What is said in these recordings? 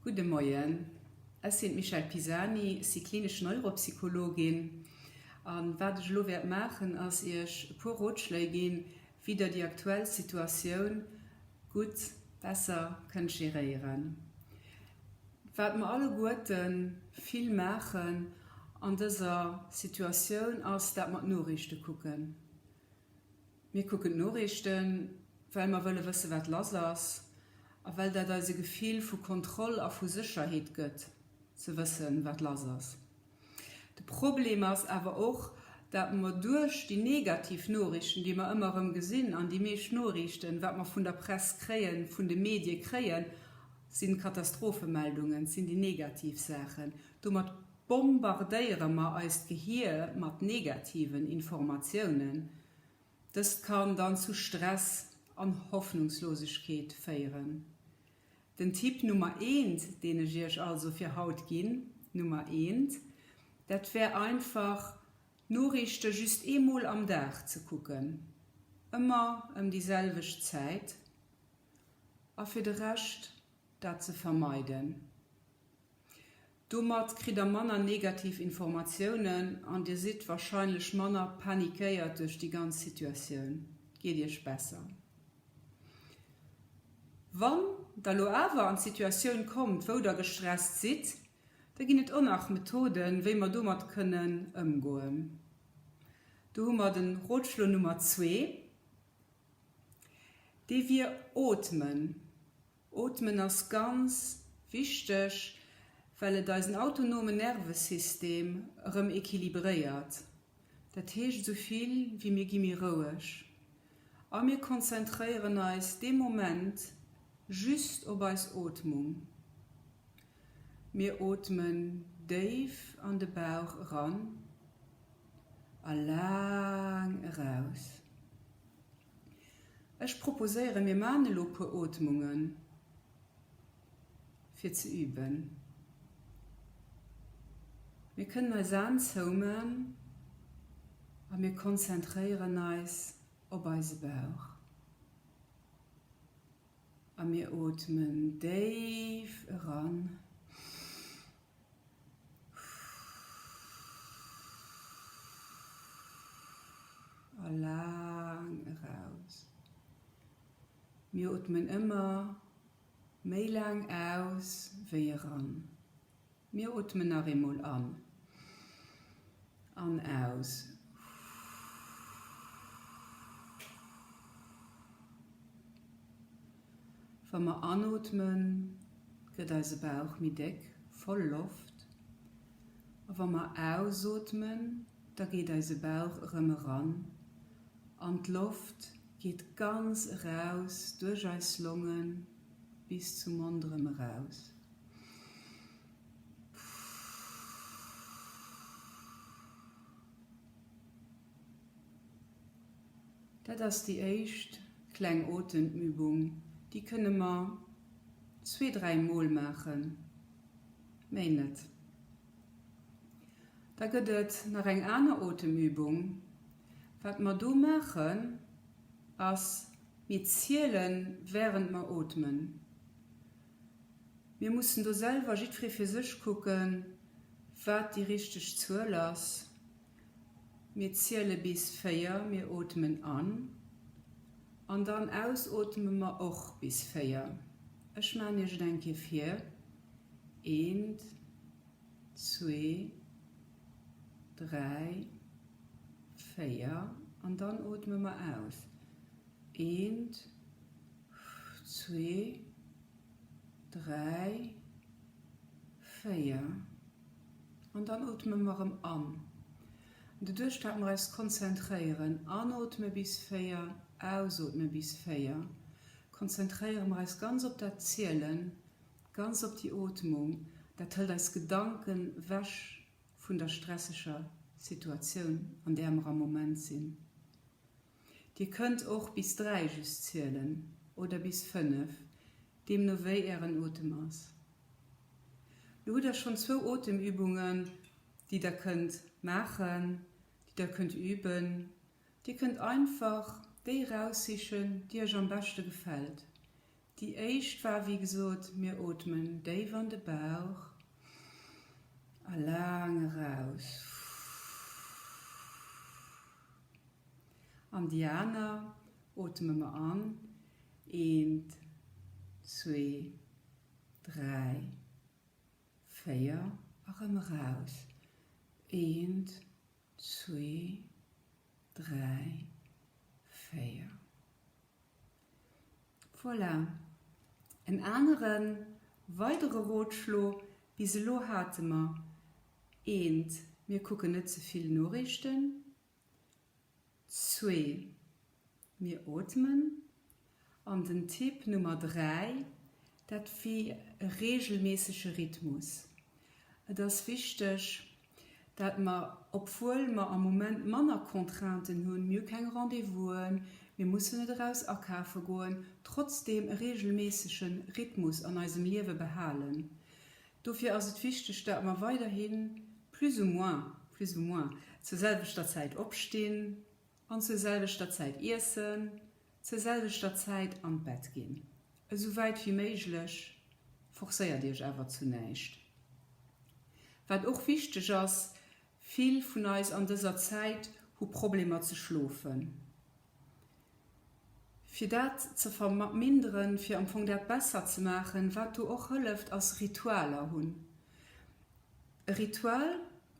Gudde Moien, ech sinn d'Michèle Pisani, ech si klinesch Neuropsychologin an wat ech elo wäert maachen ass iech e puer Rotschléi ginn, wéi der déi aktuell Situatioun gutt, besser kënnt geréieren. Wat mer alleguerte vill maachen an dëser Situatioun ass dat mer d'Noriichte kucken. Mir kucken d'Noriichten, well mer wëlle wësse wat lass ass a well dat eis e Gefill vu Kontroll a vu Sécherheet gëtt, ze wëssen, wat lass ass. De Problem ass awer och, dat mer duerch déi negativ Noriichten, déi mer ëmmer erëm gesinn, an déi meescht Noriichten, wat mer vun der Press kréien, vun de Medie kréien, sinn Katastrophemeldungen, sinn déi negativ Saachen. Domat bombardéiere mer eist Gehier mat negativen Informatiounen. Dëst kann dann zu Stress an Hoffnungslosegkeet féieren. Den Tipp Nummer eent, deen ech Iech also fir haut ginn, Nummer eent, dat wär einfach, d'Noriichte just eemol am Dag ze kucken, ëmmer ëm déi selwecht Zäit, a fir de Rescht dat ze vermeiden. Domat kritt der manner negativ Informatiounen an dir sidd warscheinlech manner panikéiert duerch déi ganz Situatioun. Et geet iech besser. Wann der lo awer an d'Situatioun kommt, wou der gestresst sidd, da ginn et och nach Methoden, wéi mer domat kënnen ëmgoen. Do hu mer den Rotschlo Nummer zwee, dee wier ootmen. Ootmen ass ganz wichteg, well et eisen autonomen Nervesystem erëm equilibréiert. Dat heescht esou vill wéi mir gi méi roueg a mir konzentréieren eis dee Moment just op eis Ootmung. Mir ootmen déif an de Bauch eran a laang eraus. Ech proposéieren, mir maan elo puer Ootmungen fir ze üben. Mir kënnen eis Aan zoumaan a mir konzentréieren eis op eise Bauch. A mir ootmen déif eran. A laang eraus. Mir ootmen ëmmer méi laang aus wéi eran. Mir ootmen nach eemol an an aus. Wa mer anootmen, gëtt eise Bauch méi déck, voll Loft. A wa mer ausootmen, da geet eise Bauch erëm eran an d'Loft geet ganz eraus duerch eis Longe bis zum Mond erëm eraus. Dat ass déi éischt kleng Otemübung. Déi kënne mer zwee, dräi Mol maachen, méi net. Da gëtt et nach eng aner Otemübung. Wat mer do maachen, ass, mir zielen, wärend mer ootmen. Mir mussen do selwer jiddweree fir sech kucken, wat déi richteg Zuel ass. Mir ziele bis 4, mir ootmen an an dann ausootme mer och bis 4. Ech maan iech et eng Kéier vir, Eent, zwee, dräi, véier an dann ootme mer aus, Eent, zwee, dräi, véier. An dann ootme mer erëm an. An doduerch dat mer eis konzentréieren, anootme bis 4, ausootme bis 4, konzentréiere mer eis ganz op dat Zielen, ganz op déi Ootmung. Dat hëlt eis Gedanken wech vun der stresseger Situatioun, an där mer am Moment sinn. Dir kënnt och bis 3 just zielen oder bis 5, deemno wéi ären Otem ass. Lo hutt der schonn zwou Otemübungen, déi der kënnt maachen, déi der kënnt üben. Dir kënnt einfach déi eraussichen, déi iech am beschte gefält. Déi éischt war wéi gesot, mir ootmen déif an de Bauch a laang eraus. An déi aner ootme mer an, eent, zwee, dräi, 4 erëm eraus, eent, zwee, dräi, 4. Voilà. En anere weidere Rotschlo, Bis elo hate mer eent, mir kucken net ze vill Noriichten. Zwee, mir ootmen. An den Tipp Nummer 3, dat wier e reegelméissege Rhythmus. Et ass wichteg, dat mer, obwuel mer am Moment manner Contrainten hunn, mir hu keng Rendez-vousen, mir mussen net eraus akafe goen, trotzdeem e reegelméissege Rhythmus an eisem Liewe behalen. Dofir ass et wichteg, dat mer weiderhi plus ou moins, plus ou moins, zur selwechter Zäit opstinn an zur selwechter Zäit iessen, zur selwechter Zäit an d'Bett ginn. Esou wäit wéi méiglech, forcéiert Iech awer zu näischt. Wat och wichteg ass, Vill vun eis an dëser Zäit hu Problemer ze schlofen. Fir dat ze verminderen, fir am Fong dat besser ze maachen, wat do och hëlleft, ass Ritualer hunn. E Ritual,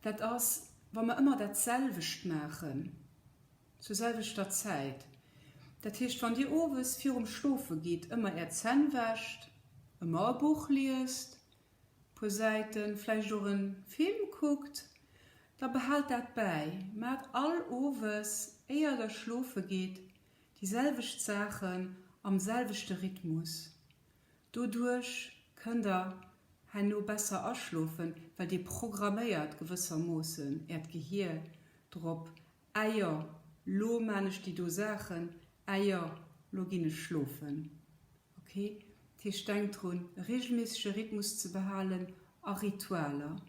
dat ass, wa mer ëmmer dat selwecht maachen, zur selwechter Zäit. Dat heescht, wann Dir owes virum Schlofe gitt ëmmer Är Zänn wäscht, ëmmer e Buch liest, puer Säiten, vläicht och en Film kuckt, da behaalt dat bäi. Maacht all Owes, éier der schlofe gitt, déi selwecht Saachen am selwechte Rhythmus. Doduerch kënnt der herno besser aschlofen, well dir programméiert gewëssermoossen äert Gehier drop, Ah jo, lo maan ech déi do Saachen, ah jo, lo ginn ech schlofen. Ok, dat heescht denkt drun e regelméissege Rhythmus ze behalen a Ritualer,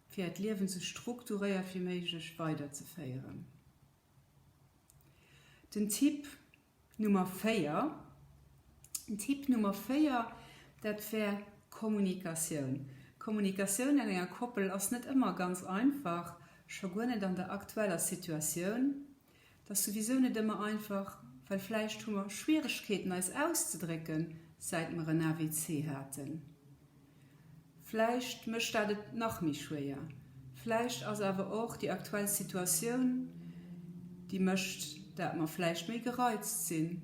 fir äert Liewen sou strukturéiert wéi méiglech weiderzeféieren. Den Tipp Nummer 4, Den Tipp Nummer 4, dat wär Kommunikatioun. Kommunikatioun an enger Koppel ass net ëmmer ganz einfach, scho guer net an der aktueller Situatioun. Et ass souwisou net ëmmer einfach, well vläicht hu mer Schwieregkeeten eis auszedrécken, säit mer en AVC haten. Vläicht mécht dat et nach méi schwéier. Vläicht ass awer och déi aktuell Situatioun, déi mécht, dat mer vläicht méi gereizt sinn,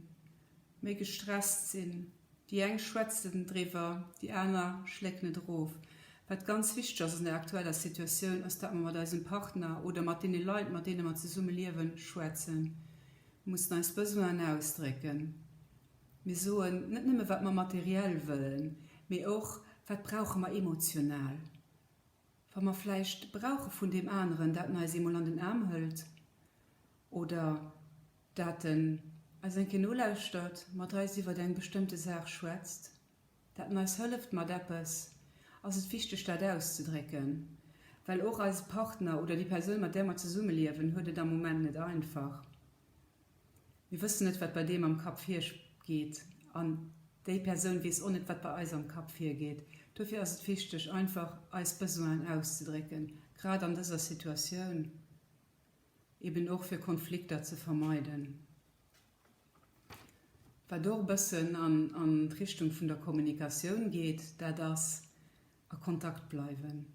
méi gestresst sinn. Déi eng schwätzen driwwer, déi aner schlécken et erof. Wat ganz wichteg ass an der aktueller Situatioun, ass, dat mer mat eisem Partner oder mat deene Leit, mat deene mer zesumme liewen, schwätzen. Mir mussen eis Besoinen ausdrécken. Mir soen net nëmme wat mer materiell wëllen, mee och wat brauche mer emotional. Wa mer vläicht brauche vun deem aneren, dat en eis eemol an den Aarm hëlt oder dat en eis eng Kéier nolauschtert, mat eis iwwert eng bestëmmte Saach schwätzt, dat en eis hëlleft mat eppes, ass et wichteg dat auszedrécken, well och eise Partner oder déi Persoun mat där mer zesummeliewen huet et am Moment net einfach. Mir wëssen net, wat bei deem am Kapp virgeet an déi Persoun weess och net, wat bei eis am Kapp virgeet. Dofir ass et wichteg, einfach eis Besoinen auszedrécken, grad an dëser Situatioun, eben och fir Konflikter ze vermeiden. Wat och e bëssen an d'Richtung vun der Kommunikatioun geet, dat ass a Kontakt bleiwen.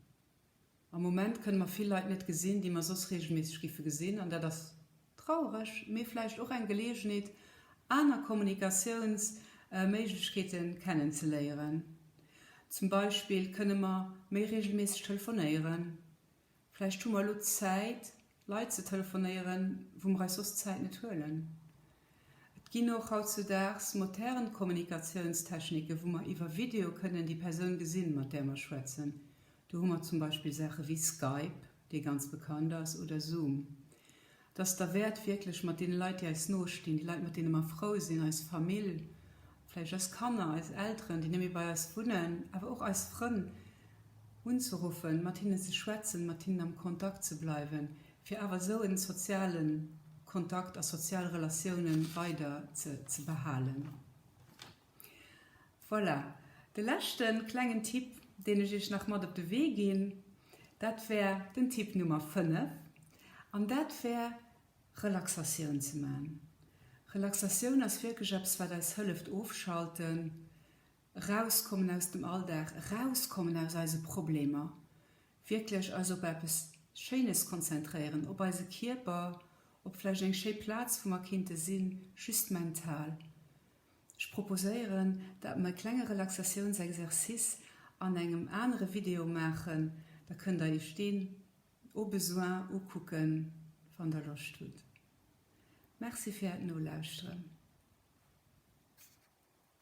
Am Moment kënne mer vill Leit net gesinn, déi mer soss regelméisseg giffe gesinn, an dat ass trauereg, mee vläicht och eng Geleegenheet, aner Kommunikatiounsméiglechkeete kennen ze léieren. Zum Beispill kënne mer méi regelméisseg telefonéieren. Vläicht hu mer elo Zäit, Leit ze telefonéieren, wou mer eis soss d'Zäit net huelen. Et ginn och hautzudaags modern Kommunikatiounstechnike wou mer iwwer Video kënnen déi Persoun gesinn, mat där mer schwätzen. Do hu mer zum Beispill Saache wéi Skype, dee ganz bekannt ass, oder Zoom. Et ass derwäert, wierklech mat deene Leit, déi eis no stinn, déi Leit, mat deene mer frou sinn, eis Famill, vläicht eis Kanner, eis Elteren, déi net méi bei eis wunnen, awer och eis Frënn unzeruffen, mat hinnen ze schwätzen, mat hinnen am Kontakt ze bleiwen, fir awer esou e soziale Kontakt a sozial Relatioune weider ze behalen. Voilà, de leschte klengen Tipp, deen ech iech nach mat op de Wee ginn, dat wär den Tipp Nummer 5 an dat wär Relaxatioun ze man. Relaxatioun ass wierklech eppes, wat eis hëlleft ofschalten, erauskommen aus dem Alldag, erauskommen aus eise Problemer, wierklech eis op eppes Schéines konzentréieren, op eise Kierper, op vläicht eng schéi Plaz, wou mer kinnte sinn, just mental. Ech proposéieren, dat mer e klenge Relaxatiounsexercice an engem anere Video maachen, da kënnt der iech deen au besoin ukucken, wann der Loscht hutt. Merci fir äert Nolauschteren.